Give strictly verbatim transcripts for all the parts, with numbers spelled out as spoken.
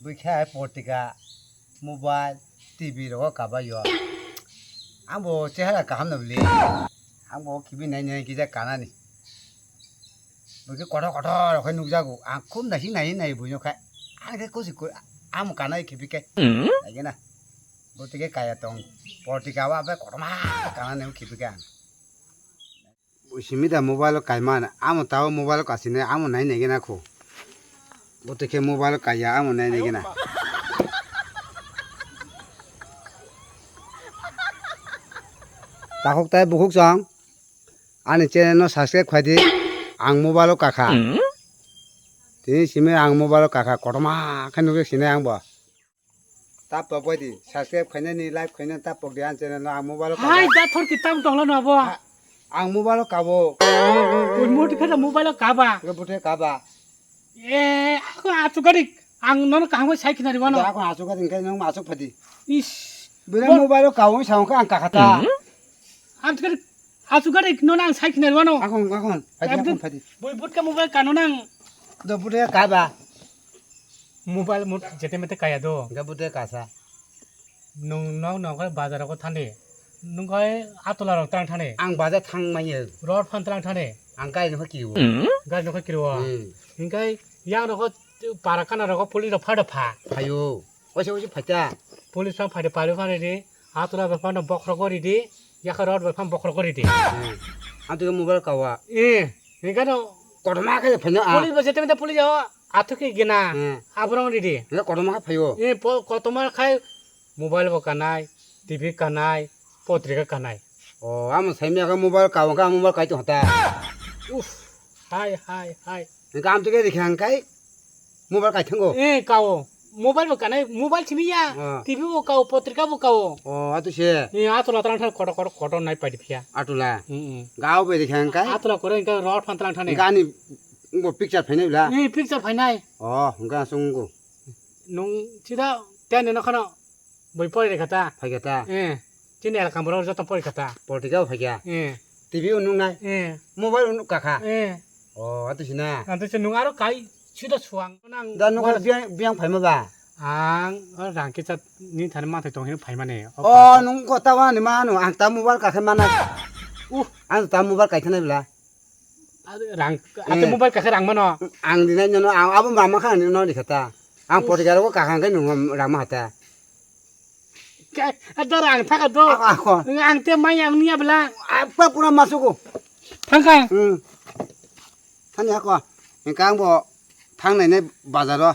Bwkha hai portika, mobile, T V rogo kabaio. Angbo chehara kaham no bili. Angbo kibi nai nai kisa kanani. Bwkha kotor kotor rok khai nukjago. Ang khum nai nai nai buino khai. Ang khe kusi ku, ang kanai kibi kai. Naigena. Bwtwi khe kaya tong. Portika wa bai kotorma kanani kibi kai ang. Simi da mobile o kaimani, amo tao mobile o kasine, amo nai nai gena kho. Bo to khe mobile o kaiya, amo nai nai gena. Takhuk tai bukhuk chong, ani channel no subscribe khai di, ang mobile o kakha. Tini simi ang mobile o kakha, kotorma khe nukjak sinai ang bo. Tap tok bai di, subscribe khainani, like khainani tap tok di ang channel no, ang mobile o kabo. Hai, da thor ki tam tong lano abo. A-, ang mobile o kabo. Ui, moti khada mobile o kaba. Ga bute kaba. E, ako achuk garik. Ang nono kaham sai khinari wano. Da ako achuk garik, kai nang achuk phadi. Is. Bira mobile o kabo, sa ang kakha ta. Achuk garik. Asu gari no nang sai khinai wano. Akon, akon. Phadi, akon, phadi. Bui butka mobile kano nang. Do butka kaba. Mobile mut jete mete kaya do. Ga butka kasa. Nung nong nong khe bazar ko thani. Nung khe atola rok tang thani. Ang bazar thang manya. Road phan tang thani. Ang kai no kiriwo. Gari no kiriwo. Hmm. Hingkai yang rok para kana rok police rok phada pha. Phayo. Oise oise phaita. Police phan phaida pari phan ridi. Atula bai phano bokhorok ridi. Yakha rod bai phano bokhorok ridi. Hmm. Antu mobile kawa. Eh, hingkano. Kotorma khe phaino a. Police bo jete mete police o athuk khe gena. Hmm. Aborong ridi. Hingke kotorma khe phaio. Eh, po-, kotorma khai mobile bo kanai, T V kanai, potrika kanai. O, amo saimya khe mobile kawa khe mobile kai tong ta. Uff, hai, hai, hai. Hingke amtwi khe rikha hingkai. Mobile kai thango. Eh, kao. Mobile bo kanai, mobile simi ya. Ah. T V bo kao, potrika bo kao. Oh, atu se. Eh, atula tang thang kotor kotor kotor nai pai phiya. Atula. Hmm. Gao bai de khang kai. Atula kore ka rod phan tang thani. Gani bo picture phainai bla. Eh, picture phainai. Oh, ga sungu. Nung sida ten no khano. Bui pori rekha ta. Phaikha ta. Eh. Chini elakam borok joto pori kha ta. Portika bo phaikha. Eh. T V o nuknai. Eh. Mobile o nukha kha. Eh. Oh, ato sina. Ato se nung aro kai sida suang nang. Da nukha biang biang phaima ba. Ang o rang kisa ni thani mathai tong hino phaimani. Oh, nung ko ta wani mano ang ta mobile kakhe mana. Uh, ang ta mobile kai thana bla. Rang, ate mobile kakhe rang mano. Ang dinai nono, ang abo mama kha ani no dikha ta. Ang portiga rogo kakha khe nung rang ma ta. Ada rang thaka do. Ako. Ang te mai ang niya bela. Apa pura masuko. Thangka. Hmm. Thani ako. Engkang bo thang nai nai bazaro.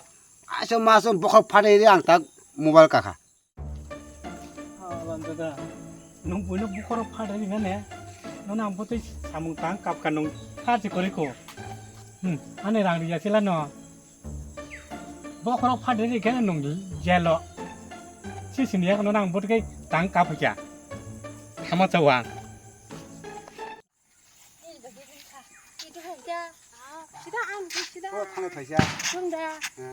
Aso maso bokhok phare ang ta mobile kakha. Halan daga, nung buino bukhoro phatri nane, nono ang bwtwi samung tang kapka nung phatri koriko. Hmm, ani rang riya sila no. Bokhoro phatri rikhe nung jelo. Sisini yak nono ang bwtwi tang kapkha. Ama chawang. Sida ang sida. Oh, thangwi phaisa. Sunda. Ha.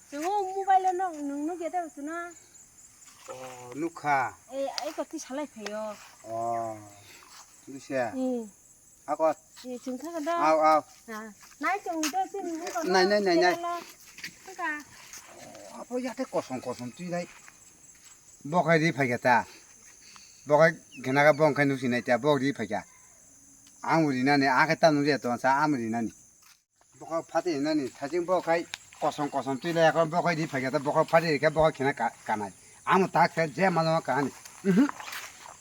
Chungo mobile no nung nuk ya da chuna. Oh, nukha. Eh, ai ko ti salai phayo. Oh. Bisa. Hmm. Ako. Eh, chungkha ka da. Au, au. Ha. Nai chung do sin nung ko. Nai, nai, nai, nai. Ka. Apo yate kosong kosong twi nai. Bokhai ri phaikha ta. Bokhai ghenaka bongkhai nusinai ta bok ri phaikha. Ang rinani akhe tamo je tonsa ang rinani. Bokhai phate rinani thajing bokhai kosom kosom twi lai akhor bokhai ri phaikha ta bokhai phate rikha bokhai khena ka-, kanai. Ang tak se je mano kahani. Mhm.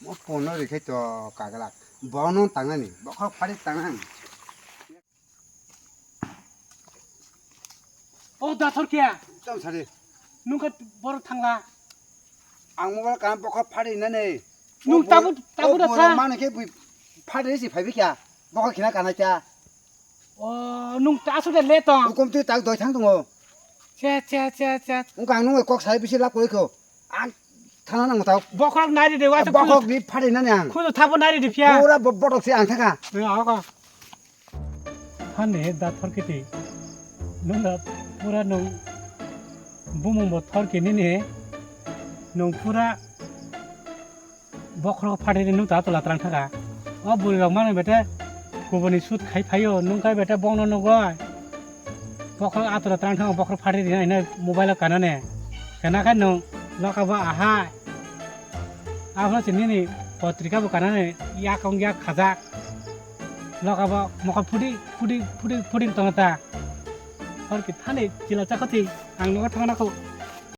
Mo pono rikhe to kagalak. Bono tangnani bokhai phate tangnani. O da thor kya? Tong sari. Nung ka bor thangla. Ang mobile kan bokha phari nani. Nung tabu, tabu da tha. Mane ke bui phari si phai bikya. Bokha khina kana kya. O nung ta su de le tong. Hukum tu tak doi thang tungo. Che, che, che, che. Ung kang nung kok sai bisi lap koi ko. Ang thana nang tau. Bokhok nai ri de wa. Bokhok di phari nani ang. Khudu thabo nai ri de phya. Pura bo-, botok si ang thaka. Nung ako. Hani da thorkiti, nung da pura nung bumung bo thorki nini, nung pura bokhorok phatiri nung ta tola twlang thaka. O bwrwi rok mano bete kubuni sut khai phaio, nung kai bete bongno nugoi. Bokhorok atura tang thang bokhorok phatri rina ina mobile o kanane. Kana khe nwng loka bo ahai. Abono se nini potrika bo kanane yak wng yak khajak. Loka bo mokol phudi phudi phudi phudi tongta. Hor ki thani chila chakhoti ang nogo thangna kho.